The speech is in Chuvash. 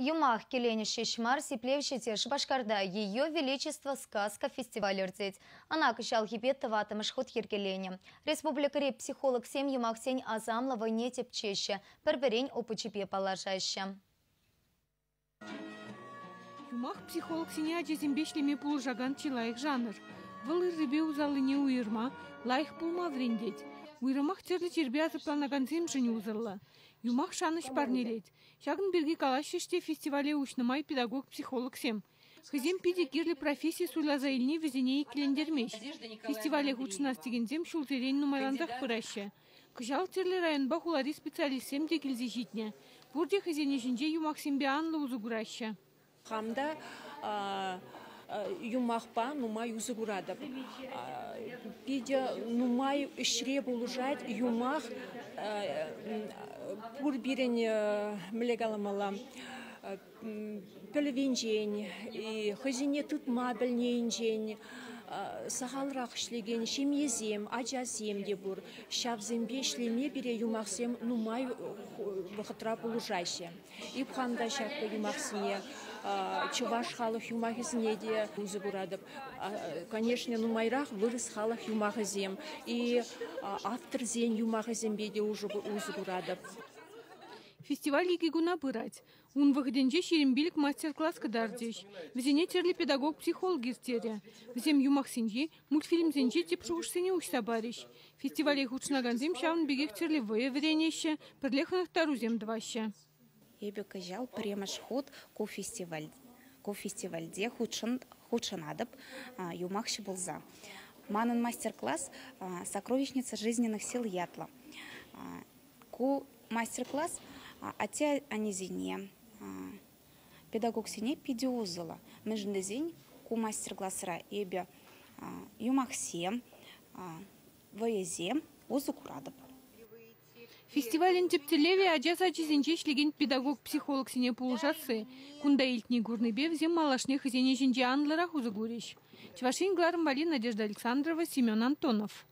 Юмах киленӗҫ ҫеҫ мар, сиплевҫӗ те. Шупашкарта «Ее Величество сказка» фестиваль иртет. Ӑна кӑҫалхипе тӑваттӑмӗш хут йӗркеленӗ. Республикӑри психологсем юмахсен асамлӑ вӑйне тӗпчеҫҫӗ, пӗр-пӗрин опычӗпе паллашаҫҫӗ. Юмах психологсене ачасемпе ӗҫлеме пулӑшакан чи лайӑх жанр. Вӑл ыррипе усаллине уйӑрма, лайӑх пулма вӗрентет. Уйрӑмах тӗрлӗ чирпе асапланакансемшӗн усӑллӑ. Юмах шанӑҫ парнелет. Ҫакӑн пирки калаҫрӗҫ те фестивале уҫнӑ май педагог-психологсем. Хӑйсем питӗ кирлӗ професси суйласа илни вӗсене иккӗлентермест. Фестивале хутшӑнас текенсем ҫулсерен нумайлансах пыраҫҫӗ. Кӑҫал тӗрлӗ районпа хулари специалистсем те килсе ҫитнӗ. Пурте хӑйсен ӗҫӗнче юмахсемпе анлӑ усӑ кураҫҫӗ. Хам та юмахпа нумай усӑ куратӑп. Питӗ нумай ӗҫре пулӑшать юмах пур пирӗн, мӗнле каламалла, пӗлӗвӗнчен, хӑйсене тытма пӗлнинчен сахалрах ӗҫлекен ҫемьесем, ачасем те пур. Ҫавсемпе ӗҫлеме пире юмахсем нумай вӑхӑтра пулӑшаҫҫӗ. Эп хам та ҫак юмахсене, чӑваш халӑх юмахӗсене те усӑ куратӑп. Конечно, нумайрах вырӑс халӑх юмахӗсем и авторсен юмахӗсемпе те усӑ куратӑп. Фестиваль икӗ куна пырать. Ун вӑхӑтӗнче 25 мастер-класс кӑтартӗҫ. Вӗсене тӗрлӗ педагог-психолог ирттерӗ. Вӗсем юмахсенчи, мультфильмсенчи тӗп шухӑшсене уҫса парӗҫ. Фестивале хутшӑнакансем ҫавӑн пекех тӗрлӗ вӑйӑ вӗренеҫҫӗ, пӗрле хӑнӑхтарусем тӑваҫҫӗ. Эпӗ кӑҫал пӗрремӗш хут ку фестиваль ку фестивальте хутшӑнатӑп юмахҫӑ пулса. Манӑн мастер-класс «Сокровищница жизненных сил» ятлӑ. Ку мастер-класс атте-аннесене, педагогсене питӗ усӑллӑ. Мӗншӗн тесен ку мастер-класра эпӗ юмахсем, вӑйӑсем усӑ куратӑп. Фестивалӗн тӗп тӗллевӗ ача сачӗсенче ӗҫлекен педагог-психологсене пулӑшасси. Кунта илтни-курнипе вӗсем малашне хӑйсен ӗҫӗнче анлӑрах усӑ курӗҫ. Чӑваш Ен кӑларӑм валли Надежда Александрова, Семен Антонов.